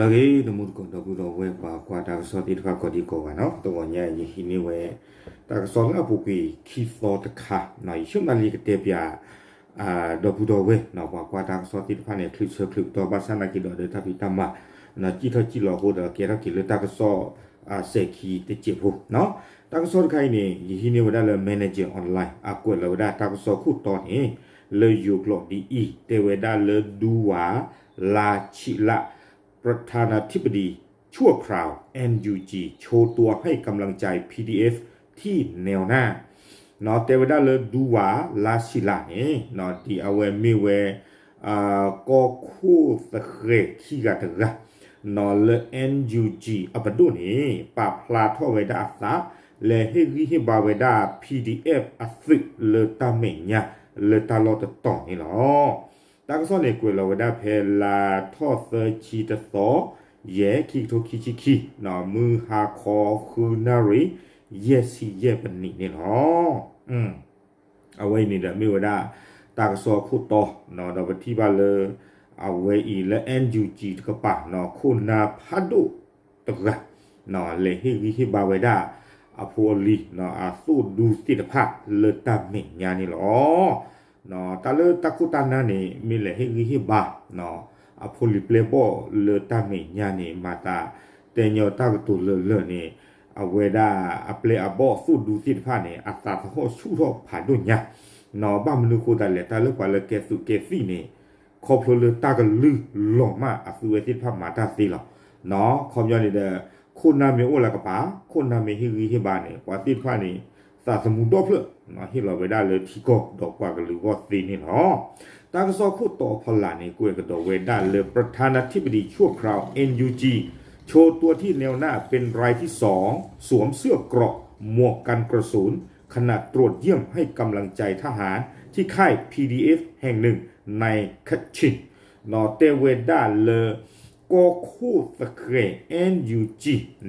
လၢအဂ့ၤ တမူတကိး ဒီပုၢ်ဒီဝဲၢ် ပှၤကွၢ်တၢ်ကစီၣ်သ့ၣ်တဖၣ် ကိးဒံကိးဂၤနီၤ, တဂီၤညါအံၤ ယဟံးန့ၢ်ဝဲ တၢ်ကစီၣ်လၢအပူၤကွံာ်ခံသီတခါနီၤ, ယဆၢမုၢ်လၢ်လံ ကတဲပၠး ဒီပုၢ်ဒီဝဲၢ်နီၤ, ပှၤကွၢ်တၢ်ကစီၣ်သ့ၣ်တဖၣ်န့ၣ် ချုးဆၢချုးကတီၢ် ဘၣ်ဆၣ်သနာ်က့ဒီး ဒီးတၢ်ဖံးတၢ်မၤ စံၣ်ထီၣ်စံၣ်လီၤအဃိဒီး ကဲထီၣ်က့ၤလၢတၢ်ကစီၣ် စဲးခံတစဲးဖိနီၤ. တၢ်ကစီၣ်တခါအံၤန့ၣ် ယဟံးန့ၢ်ဝဲဒၣ်လၢ Manager Online အကွဲးလီၤဝဲဒၣ်တၢ်ကစီၣ်ခိၣ်တီန့ၣ် လၢယိၤကျိာ်ဒ်အံၤ, တဲဝဲဒၣ်လၢ ဒူဝၤ လါဆံးလး ประธานาธิบดีชั่วคราว เอ็น ยู จี โชว์ตัวให้กำลังใจ พี ดี เอฟ ที่แนวหน้า တဲဝဲဒၣ်လၢ ဒူဝၤ လါဆံးလးန့ၣ် ဒ်အဝဲမ့ၢ်ဝဲ ကီၢ်ခိၣ်သဃဲၤခံဂၤတဂၤ လၢ NUG အပဒိၣ်န့ၣ် ပာ်ဖျါထီၣ်ဝဲဒၣ်အသး လဲၤဟ့ၣ်ဂံၢ်ဟ့ၣ်ဘါဝဲဒၣ် PDF အသုးလၢတၢ်မဲာ်ညါ လၢတၢ်လီၢ်တတီၤန့ၣ်လီၤ. တၢ်ကစီၣ်န့ၣ် ကွဲးလီၤဝဲဒၣ်ဖဲလါထီၣ်သၢဆံတသီ ယဲၢ် ခံကထိခံဆံခံ မုၢ်ဟါခီ ဃုနၣ်ရံၣ် ယဲၢ်ဆံယဲၢ်ပနံးန့ၣ်လီၤ. အဝဲအံၤန့ၣ်ဒီးမ့ၢ်ဝဲဒၣ် တၢ်ကစီၣ်ခိၣ်တီ ဒီးပထံၣ်ဘၣ်လၢ အဝဲအံၤလၢ NUG တကပၤ ခိၣ်နၢ်ဖးဒိၣ်တဂၤ လဲၤဟ့ၣ်ဂံၢ်ဟ့ၣ်ဘါဝဲဒၣ် အဖိအလံၤ အသိၣ်ဒူသ့ၣ်တဖၣ်လၢတၢ်မဲာ်ညါန့ၣ်လီၤ. တၢ်လၢတၢ်ခိၣ်တၢ်နၢ်န့ၣ် မ့ၢ်လဲၤဟ့ၣ်ဂံၢ်ဟ့ၣ်ဘါ အဖိလံၤပျဲၢ်ဘီၣ်လၢတၢ်မဲာ်ညါန့ၣ် မၤသးတဲညီတၢ်ကတိၤလၢာ်လၢာ်န့ၣ် အဝဲဒၣ်အပျဲၢ်အဘီၣ်သိၣ်ဒူသ့ၣ်တဖၣ်န့ၣ် အသးသဟီၣ်ဆူၣ်ထီၣ်ဖးဒိၣ်ညါ ဘၣ်မနုၤဃိသတးလဲၣ် တၢ်လၢပှၤလၢကဲသုးကဲသံၣ်န့ၣ် ခီဖျိလၢတၢ်ကလုၢ်လီၤမၢ် အသုဝဲသ့ၣ်တဖၣ်မၤတၢ်သ့လီၤ. ခီပညီန့ၣ်ဒီး ခိၣ်နၢ်မ့ၢ်အိၣ်လၢကပၤ ခိၣ်နၢ်မ့ၢ်ဟ့ၣ်ဂံၢ်ဟ့ၣ်ဘါန့ၣ် ပှၤသ့ၣ်တဖၣ်န့ၣ် သးသမူဒီဖျၢၣ် ဟ့ၣ်လီၤဝဲဒၣ်လၢထံကီၢ်ဒီးပှၤကလုာ်အဂီၢ်သ့န့ၣ်လီၤ. တၢ်ကစီၣ်ခိၣ်တီဖီလာ်န့ၣ် ကွဲးကဒီးဝဲဒၣ်လၢ ประธานาธิบดีชั่วคราว เอ็น ยู จี โชว์ตัวที่แนวหน้าเป็นรายที่สอง สวมเสื้อเกราะหมวกกันกระสุน ขณะตรวจเยี่ยมให้กำลังใจทหารที่ค่าย PDF แห่งหนึ่งใน Kachin တဲဝဲဒၣ်လၢ ကီၢ်ခိၣ်သဃဲၤ NUG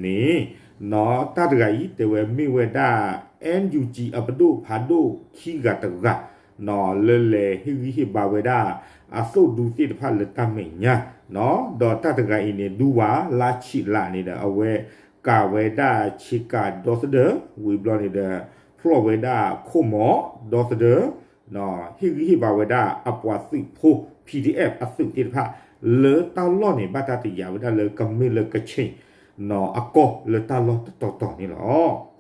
န့ၣ် တၢ်တဂၤအံၤ တဲဝဲမ့ၢ်ဝဲဒၣ် NUG အပဒိၣ်ဖးဒိၣ်ခံဂၤတဂၤ လၢလဲၤဟ့ၣ်ဂံၢ်ဟ့ၣ်ဘါဝဲဒၣ် အသိၣ်ဒူသ့ၣ်တဖၣ်လၢတၢ်မဲာ်ညါ ဒီးတၢ်တဂၤအံၤန့ၣ် ဒူဝၤ လါဆံးလးန့ၣ်ဒီး အဝဲကၤဝဲဒၣ်ဆ့ကၤဒီသဒၢ ဝံၤဘျီန့ၣ်ဒီး ဖျီၣ်ဝဲဒၣ်ခိၣ်မီၤဒီသဒၢ ဟ့ၣ်ဂံၢ်ဟ့ၣ်ဘါဝဲဒၣ်အပှၤသုးဖိ PDF အသုးသ့ၣ်တဖၣ် လၢတၢ်လီၢ်န့ၣ် ဘၣ်တၢ်တယာ်ဝဲဒၣ်လၢကမ့ၢ်လၢ Kachin အကီၢ်လၢတၢ်လီၢ်တတီၤတီၤန့ၣ်လီၤ.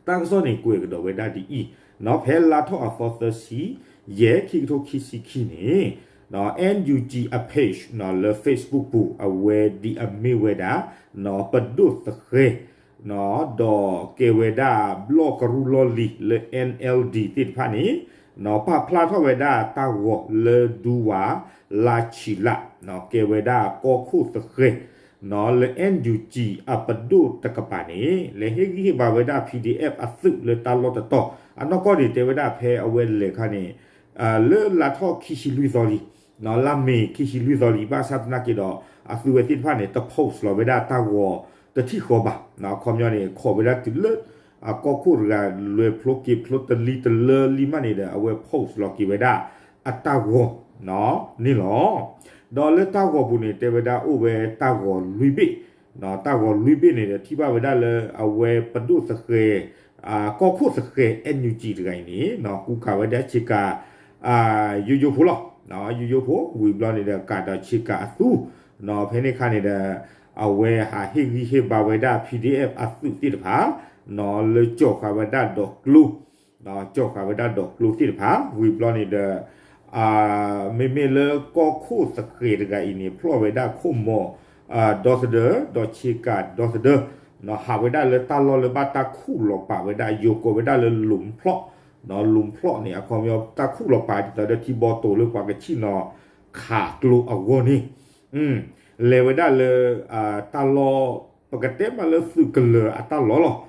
တၢ်ကစီၣ်န့ၣ် ကွဲးကဒီးဝဲဒၣ်ဒ်အံၤ, ဖဲလါထီၣ်အသီသၢဆံ ယဲၢ် ခံကထိခံဆံခံန့ၣ် NUG အ page လၢ Facebook ပူၤ အဝဲဒ်အမ့ၢ်ဝဲဒၣ် ပဒိၣ်သဃဲၤ ဒီးကဲဝဲဒၣ်ဘျီၣ်ကရူၢ်လီၢ်လံၤလၢ NLD သ့ၣ်တဖၣ်န့ၣ် ပာ်ဖျါထီၣ်ဝဲဒၣ်တၢ်ဂီၤလၢဒူဝၤ လါဆံးလး ကဲဝဲဒၣ်ကီၢ်ခိၣ်သဃဲၤ လၢ NUG အပဒိၣ်တကပၤန့ၣ် လဲၤဟ့ၣ်ဂံၢ်ဟ့ၣ်ဘါဝဲဒၣ် PDF အသုးလၢတၢ်လီၢ်တတီၤ, အနီၢ်ကီၢ်န့ၣ် တဲဝဲဒၣ်ဖဲအဝဲလဲၤခါန့ၣ် လၢလါထီၣ်ခံဆံလွံၢ်သီလံ, လါမ့ၤခံဆံလွံၢ်သီလံ, ဘၣ်ဆၣ်သနာ်က့ဒီး အသုဝဲသ့ၣ်တဖၣ်န့ၣ် တ post လီၤဝဲဒၣ်တၢ်ဂီၤတထံၣ်ဃီဘၣ်, အခီပညီန့ၣ် ခိးဝဲဒၣ်တုၤလၢ အကီၢ်ခိၣ်တဂၤ လဲၤဖျိက့ၤဖျိတလံတလၢလံမးန့ၣ်ဒီး အဝဲ post လီၤက့ၤဝဲဒၣ်အတၢ်ဂီၤန့ၣ်လီၤ. ဒီးလၢတၢ်ဂီၤပူၤန့ၣ် တဲဝဲဒၣ်အိၣ်ဝဲတၢ်ဂီၤလွံၢ်ဘ့ၣ်, တၢ်ဂီၤလွံၢ်ဘ့ၣ်န့ၣ်ဒီး ထံၣ်ဘၣ်ဝဲဒၣ်လၢအဝဲပဒိၣ်သဃဲၤ ကီၢ်ခိၣ်သဃဲၤ NUG တဂၤအံၤန့ၣ် ကူကၤဝဲဒၣ်ဆ့ကၤ ယိယိဖိလီၤ, ယိယိဖိ ဝံၤဘျီန့ၣ်ဒီး ကးဒီးဆ့ကၤအသူ ဖဲန့ၣ်အခါန့ၣ်ဒီး အဝဲဟးဟ့ၣ်ဂံၢ်ဟ့ၣ်ဘါဝဲဒၣ် PDF အသုးသ့ၣ်တဖၣ် လၢကၠီၣ်ဃာ်ဝဲဒၣ်ဒီးကျိ ကၠီၣ်ဃာ်ဝဲဒၣ်ဒီးကျိသ့ၣ်တဖၣ် ဝံၤဘျီန့ၣ်ဒီး မ့မ့ၢ်လၢကီၢ်ခိၣ်သဃဲၤတဂၤအံၤန့ၣ် ဖျီၣ်ဝဲဒၣ်ခိၣ်မီၤ ဒီသဒၢ ဒီးဆ့ကၤဒီသဒၢ ဟးဝဲဒၣ်လၢတၢ်လီၢ်လၢဘၣ်တၢ်ခူၣ်လီၤပာ်ဝဲဒၣ် ယိၤကိးဝဲဒၣ်လၢ လူင်ဖျီၣ်, လူင်ဖျီၣ်န့ၣ် အခီပညီတၢ်ခူၣ်လီၤပာ်ဒ်သိးဒီးထံဘီတိၤလၢပှၤကဆံၣ်နီၤခးကျိအဂီၢ်န့ၣ် လဲၤဝဲဒၣ်လၢ တၢ်လီၢ် ပကတဲမးလၢသုးကလၢၤအတၢ်လီၢ်လီၤ.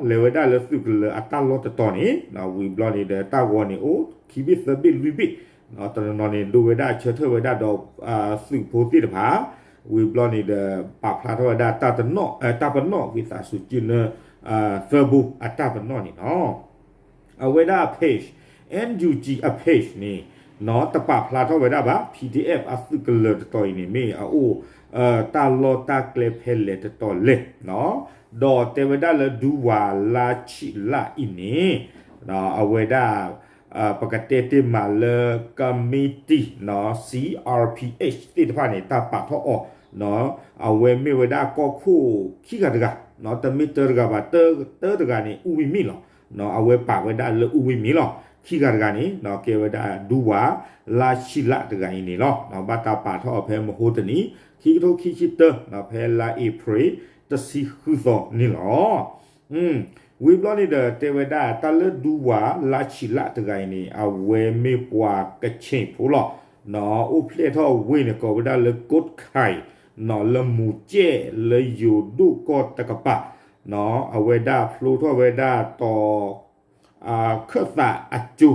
လဲၤဝဲဒၣ်လၢသုးကလၢၤအတၢ်လီၢ်တတီၤန့ၣ် ဝံၤဘျီန့ၣ်ဒီး တၢ်ဂီၤန့ၣ်အိၣ် ခံဘ့ၣ်သၢဘ့ၣ်လွံၢ်ဘ့ၣ်, တနီၤနီၤန့ၣ် ဒိဝဲဒၣ်ဆၢထၢၣ်ဝဲဒၣ်ဒီး သုးဖိသ့ၣ်တဖၣ်, ဝံၤဘျီန့ၣ်ဒီး ပာ်ဖျါထီၣ်ဝဲဒၣ်တၢ်ပနီၣ် တၢ်ပနီၣ်ဝံသးစူၤကၠုၢ်နၢ သၢဘိအတၢ်ပနီၣ်န့ၣ်လီၤ. အဝဲဒၣ်အ page, NUG အ page န့ၣ် တပာ်ဖျါထီၣ်ဝဲဒၣ်ဘၣ် PDF အသုးကလၢၤတတီၤအံၤန့ၣ် မ့ၢ်အအိၣ် တၢ်လီၢ်တၢ်ကျဲဖဲလဲၣ်တတီၤလဲၣ်, ဒီးတဲဝဲဒၣ်လၢဒူဝၤလါဆံးလးအံၤန့ၣ် အဝဲဒၣ် ပကတဲတ့ၢ်မးလၢ ကမံးတံာ် CRPH သ့ၣ်တဖၣ်န့ၣ် တၢ်ပာ်ထီၣ်အီၤ အဝဲမ့ၢ်ဝဲဒၣ်ကီၢ်ခိၣ်ခံဂၤတဂၤ, တမ့ၢ်တၢတဂၤဘၣ်, တၢတဂၤန့ၣ် အူဝံမံလီၤ. အဝဲပာ်ဝဲဒၣ်လၢအူဝံမံလီၤ. ခံဂၤတဂၤန့ၣ် ကဲဝဲဒၣ်ဒူဝၤလါဆံးလးတဂၤအံၤန့ၣ်လီၤ. ဘၣ်တၢ်ပာ်ထီၣ်အီၤဖဲမဟိတနံၤ ခံကထိခံဆံတၢ ဖဲလါအ့ဖြ့ၣ် တဆံဃုသီန့ၣ်လီၤ. ဝံၤဘျီန့ၣ်ဒီး တဲဝဲဒၣ်တၢ်လၢဒူဝၤလါဆံးလးတဂၤအံၤန့ၣ် အဝဲမ့ၢ်ပှၤကခ့ၣ်ဖိလီၤ. အိၣ်ဖျဲၣ်ထီၣ်ဝ့ၢ်န့ၣ် ကိးဝဲဒၣ်လၢ ကိးခါအံၤ လၢမူၤကဲၣ်လၢယိၤဒိၣ်ကီၢ်တကပၤ, အဝဲဒၣ်ဖျိထီၣ်ဝဲဒၣ်တီၤ ခၢၣ်သးအကၠိ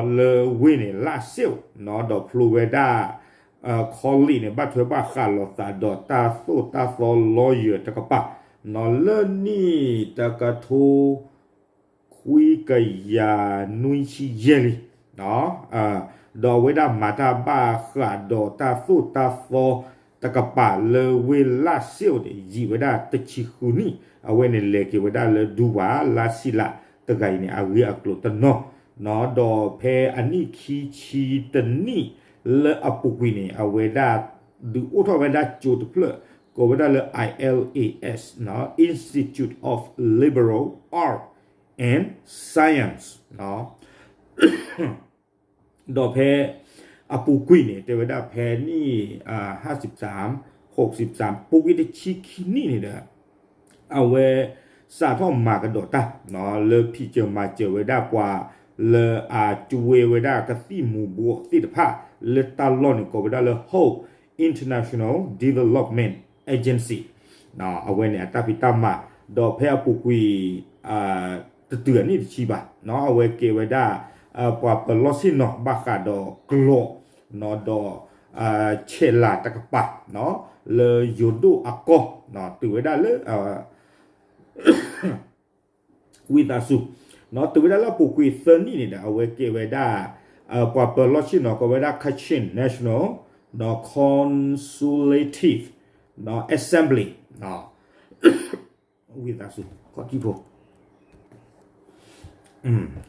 လၢဝ့ၢ်န့ၣ် လၢ်စ့ၣ် ဒီးဖျိဝဲဒၣ် ခီလ့ၣ်န့ၣ် ဘၣ်ထွဲဘၣ်ဃးလိာ်သးဒီးတၢ်သိၣ်တၢ်သီ lawyer တကပၤ လၢနံၣ်တကထိ ခွံကယၤနွံဆံယဲၢ်လံ ဒီးအဝဲဒၣ်မၤတၢ်ဘၣ်ဃးဒီးတၢ်သိၣ်တၢ်သီတကပၤလၢဝ့ၢ်လၢ်စ့ၣ်န့ၣ် ယံာ်ဝဲဒၣ်တဆံဃုနံၣ်, အဝဲန့ၣ်လဲၤက့ၤဝဲဒၣ်လၢဒူဝၤလါဆံးလးတဂၤအံၤန့ၣ် အဂ့ၢ်အကျိၤတနီၤ, ဒီးဖဲအနံၣ်ခံဆံတနံၣ်လၢအပူၤကွံာ်န့ၣ် အဝဲဒၣ်ဒုးအိၣ်ထီၣ်ဝဲဒၣ်ကၠိတဖျၢၣ် ကိးဝဲဒၣ်လၢ ILAS Institute of Liberal Arts and Science ဒီးဖဲအပူၤကွံာ်န့ၣ် တဲဝဲဒၣ်ဖဲနံၣ် ဟါစံးပသး ဟိးစံးပသး ပူၤကွံာ်တဆံခံနံၣ်န့ၣ်ဒီး အဝဲစးထီၣ်မၤကဒီးတၢ် လၢဖံးစၢၤမၤစၢၤဝဲဒၣ်ပှၤ လၢအကဝဲဝဲဒၣ်ကသံၣ်မူၤဘှီးသ့ၣ်တဖၣ် လၢတၢ်လီၢ်န့ၣ် ကိးဝဲဒၣ်လၢ Hope International Development Agency အဝဲန့ၣ်အတၢ်ဖံးတၢ်မၤ ဒီးဖဲအပူၤကွံာ် တတုၤအနံၣ်တဆံဘၣ် အဝဲကဲဝဲဒၣ် ပှၤပၢၤလီၢ်ဆ့ၣ်နီၤ ဘၣ်ဃးဒီးကျိာ် ဒီး ဆဲးလၤတကပၤ လၢယိၤဒိၣ်အကီၢ် တုၤဝဲဒၣ်လၢ ဝံသးစူၤ တုၤဝဲဒၣ်လၢအပူၤကွံာ်သၢနံၣ်န့ၣ်ဒီး အဝဲကဲဝဲဒၣ် ပှၤပၢၤလီၢ်ဆ့ၣ်နီၤ ကိးဝဲဒၣ် Kachin National Consultative Assembly ဝံသးစူၤ ခီၣ်ထံးဖိ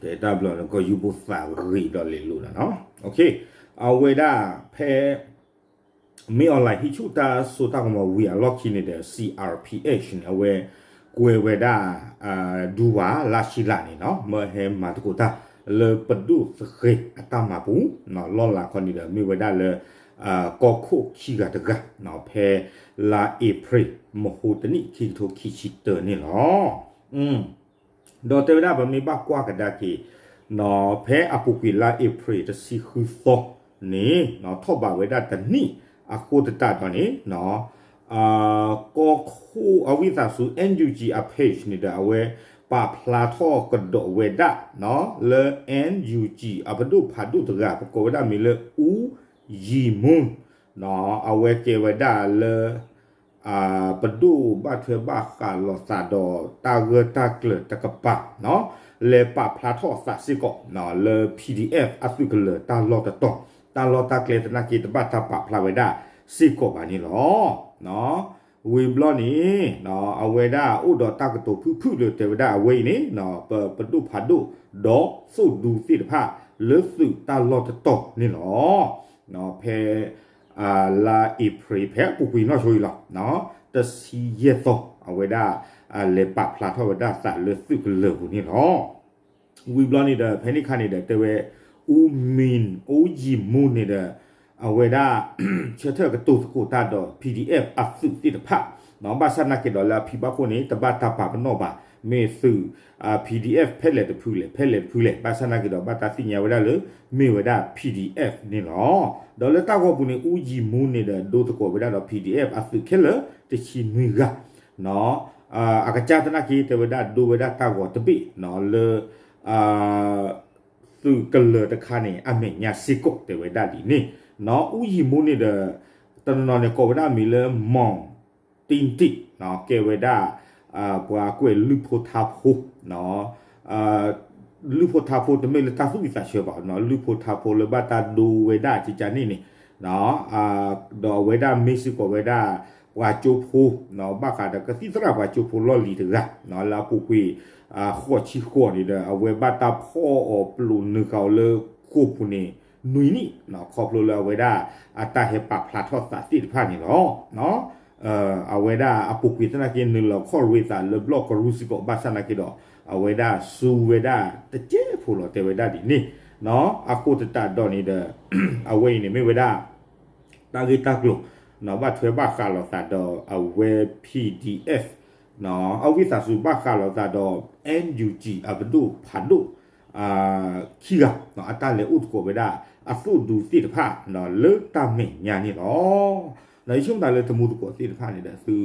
တဲတၢ်ဘျီ ကီၢ်ယူဘိသးဂ့ၤဒီးလဲၤလိာ်လီၤနီၤ အဝဲဒၣ်ဖဲ မ့ၢ်အီၤလၢ ဟံးဆူၣ်တၢ်စိတၢ်ကမီၤဝံၤအလီၢ်ခံန့ၣ်ဒီး CRPH န့ၣ် အဝဲကွဲးဝဲဒၣ် ဒူဝၤလါဆံးလးန့ၣ်နီၤ မၢဟဲမၤသကိးတၢ် လၢပဒိၣ်သဃဲၤအတၢ်မၤပူၤ လီၢ်လၤခီန့ၣ်ဒီး မ့ၢ်ဝဲဒၣ်လၢ ကီၢ်ခိၣ်ခံဂၤတဂၤ ဖဲလါအ့ဖြ့ၣ် မဟိတနံၣ် ခံကထိခံဆံတၢန့ၣ်လီၤ. ဒီးတဲဝဲဒၣ် ပမ့ၢ်ဘၣ်ကွၢ်ကဒါက့ၤ ဖဲအပူၤကွံာ်လါအ့ဖြ့ၣ်တဆံဃုသီန့ၣ် ထီၣ်ဘးဝဲဒၣ်တနံၣ်အဃိသတးဒီးန့ၣ် ကီၢ်ခိၣ်အဝံသးစူၤ NUG အ page န့ၣ်ဒီး အဝဲပာ်ဖျါထီၣ်ကဒီးဝဲဒၣ် လၢ NUG အပဒိၣ်ဖးဒိၣ်တဂၤ ပကိးဝဲဒၣ်မံၤလၢ အူယံၤမူ အဝဲကဲဝဲဒၣ်လၢ ပဒိၣ်ဘၣ်ထွဲဘၣ်ဃးလိာ်သးဒီးတၢ်ဂၢၢ်တၢ်ကျၢၤတကပၤ လဲၤပာ်ဖျါထီၣ်အသးစ့ၢ်ကီး လၢ PDF အသုးကလၢၤတၢ်လီၢ်တတီၤ တၢ်လီၢ်တၢ်ကျဲသနာ်က့ တဘၣ်တၢ်ပာ်ဖျါဝဲဒၣ်စ့ၢ်ကီးဘၣ်န့ၣ်လီၤ. ဝံၤဘျီန့ၣ် အဝဲဒၣ်အိၣ်ဒီးတၢ်ကတိၤဖုၣ်ဖုၣ်လၢတဲဝဲဒၣ်အဝဲအံၤန့ၣ် ပပဒိၣ်ဖးဒိၣ် ဒီးသိၣ်ဒူသ့ၣ်တဖၣ် လၢသုးတၢ်လီၢ်တတီၤန့ၣ်လီၤ. ဖဲ လါအ့ဖြ့ၣ် ဖဲအပူၤကွံာ်နီၢ်ဆိအံၤလီၤ တဆံယဲၢ်သီ အဝဲဒၣ် လဲၤပာ်ဖျါထီၣ်ဝဲဒၣ်သးလၢသုးကလၢၤပူၤန့ၣ်လီၤ. ဝံၤဘျီန့ၣ်ဒီး ဖဲန့ၣ်ခါန့ၣ်ဒီး တဲဝဲ အူမံၤ အူယံၤမူန့ၣ်ဒီး အဝဲဒၣ် ဆၢထၢၣ်ကတိၤသကိးတၢ်ဒီး PDF အသုးသ့ၣ်တဖၣ် ဘၣ်ဆၣ်သနာ်က့ဒီးလၢအဖံဘၣ်ခိၣ်န့ၣ် တဘၣ်တၢ်ပာ်ပနီၣ်ဘၣ် မ့ၢ်သုး PDF ဖဲလဲၣ်တဖုလဲၣ် ဖဲလဲၣ်တဖုလဲၣ် ဘၣ်ဆၣ်သနာ်က့ဒီး ဘၣ်တၢ်သ့ၣ်ညါဝဲဒၣ်လၢ မ့ၢ်ဝဲဒၣ် PDF န့ၣ်လီၤ. ဒီးလၢတၢ်ဂီၤပူၤန့ၣ် အူယံၤမူန့ၣ်ဒီး ဒိသကိးဝဲဒၣ်ဒီး PDF အသုးခဲလၢာ် တဆံနွံဂၤ အကစၢ်သနာ်က့ တဲဝဲဒၣ်ဒိဝဲဒၣ်တၢ်ဂီၤတဘ့ၣ် လၢ သုးကလၢၤတခါန့ၣ် အမဲာ်ညါစ့ၢ်ကီး တဲဝဲဒၣ်ဒ်န့ၣ် အူယံၤမူန့ၣ်ဒီး တနီၤနီၤန့ၣ် ကိးဝဲဒၣ်မံၤလၢ မီၣ်တံၢ်တံၢ် ကဲဝဲဒၣ် ပှၤကွဲးလုၢ်ဖိထါဖိ အ လုၢ်ဖိထါဖိတမ့ၢ်လၢတၢ်သူၣ်ဝံၣ်သးဆၢဘၣ်, လုၢ်ဖိထါဖိလၢဘၣ်တၢ်ဒိဝဲဒၣ်ကကန့ၣ်န့ၣ်, ဒီးအဝဲဒၣ်မ့ၢ်စ့ၢ်ကီးဝဲဒၣ် ပှၤကၠိဖိ, ဘၣ်ဃးဒီးကသံၣ်သရၣ်ပှၤကၠိဖိလီၢ်လံၤတဂၤ, လၢအပူၤကွံာ် ဃိးဆံဃိးန့ၣ်ဒီး အဝဲဘၣ်တၢ်ဖီၣ်အီၤပျိးနုာ်ဃာ်အီၤလၢဃိာ်ပူၤန့ၣ် နွံနံၣ်, ခီဖျိလၢအဝဲဒၣ်အတၢ်ဟဲပာ်ဖျါထီၣ်သးသ့ၣ်တဖၣ်န့ၣ်လီၤ. အဝဲဒၣ်အပူၤကွံာ်သနာ်က့ နုာ်လီၤခီၣ်ရ့သးလၢဘျီၣ်ကရူၢ်စ့ၢ်ကီး ဘၣ်ဆၣ်သနာ်က့ဒီး အဝဲဒၣ်စူဝဲဒၣ်တကဲးဖိလီၤ တဲဝဲဒၣ်ဒ်န့ၣ်, အဃိသတးဒီးန့ၣ်ဒီး အဝဲအံၤန့ၣ်မ့ၢ်ဝဲဒၣ် တၢ်ဂ့ၢ်တၢ်ကျိၤ ဘၣ်ထွဲဘၣ်ဃးလိာ်သးဒီးအဝဲ P D F အဝံသးစူၤဘၣ်ဃးလိာ်သးဒီး N U G အပဒိၣ်ဖးဒိၣ် ခံဂၤ အတၢ်လဲၤအိၣ်သကိးဝဲဒၣ် အသိၣ်ဒူသ့ၣ်တဖၣ် လၢတၢ်မဲာ်ညါန့ၣ်လီၤ. ယဆိကမိၣ်သးလၢတမူသကိးသ့ၣ်တဖၣ်န့ၣ်ဒီး သု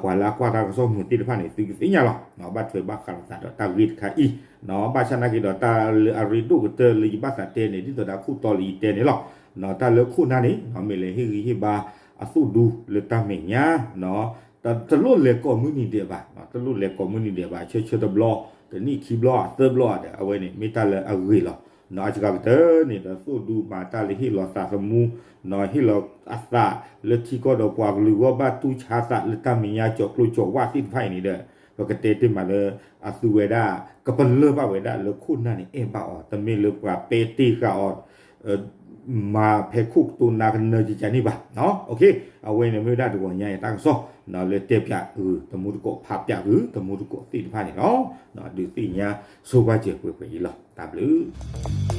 ပှၤလၢအကွၢ်တၢ်ကစီၣ်မုာ်သ့ၣ်တဖၣ်န့ၣ် သုကသ့ၣ်ညါလီၤ. ဘၣ်ထွဲဘၣ်ဃးလိာ်သးဒီးတၢ်ဂ့ၢ်တခါအံၤ, ဘၣ်ဆၣ်သနာ်က့ဒီး တၢ်လၢအရ့ဒိၣ်ကတၢၢ်လၢယဘၣ်သးတဲန့ၣ် ဒ်သိးဒီးခိၣ်တီလၢယတဲန့ၣ်လီၤ. တၢ်လၢခိၣ်နၢ်န့ၣ် မ့ၢ်လဲၤဟ့ၣ်ဂံၢ်ဟ့ၣ်ဘါအသိၣ်ဒူလၢတၢ်မဲာ်ညါ တလိၣ်လဲၤကိးမုၢ်နံၤဒဲးဘၣ်, တလိၣ်လဲၤကိးမုၢ်နံၤဒဲးဘၣ် ဆၢဆၢတဘျီ, တနံၣ်ခံဘျီ သၢဘျီဒီး အဝဲန့ၣ်မ့ၢ်တၢ်လၢအဂ့ၤလီၤ. အစှၤကတၢၢ်န့ၣ်ဒီး သိၣ်ဒူမၤတၢ်လၢဟ့ၣ်လီၤသးသမူ, ဟ့ၣ်လီၤအသးလၢထံကီၢ်ဒီးပှၤကလုာ်အဂီၢ် ဘၣ်တူၢ်ဆါသးလၢတၢ်မဲာ်ညါ ကၠီၤကျိၤကၠီၤဝါသ့ၣ်တဖၣ်အံၤန့ၣ်ဒီး ပကတဲတ့ၢ်မးလၢ အသုဝဲဒၣ် ကပလၢၢ်ဘၣ်ဝဲဒၣ်လၢခိၣ်နၢ်န့ၣ် အဲၣ်ဘၣ်အီၤ, တမ့ၢ်လၢပှၤပဲာ်တ့ၢ်ဃာ်အီၤ မၤဖဲခိၣ်ကတိၤနၤကနၢၤကကန့ၣ်ဘၣ်. အဝဲန့ၣ်မ့ၢ်ဝဲဒၣ်တဂီၤညါအံၤတၢ်ကစီၣ် လၢတဲပၠးဂုာ်တမူသကိး ဖးပၠးဂုာ်တမူသကိးသ့ၣ်တဖၣ်န့ၣ်လီၤ. ဒုးသ့ၣ်ညါဆိပာ်စၢၤပှဲၤပှဲၤအံၤလီၤ. တၢ်ဘျုး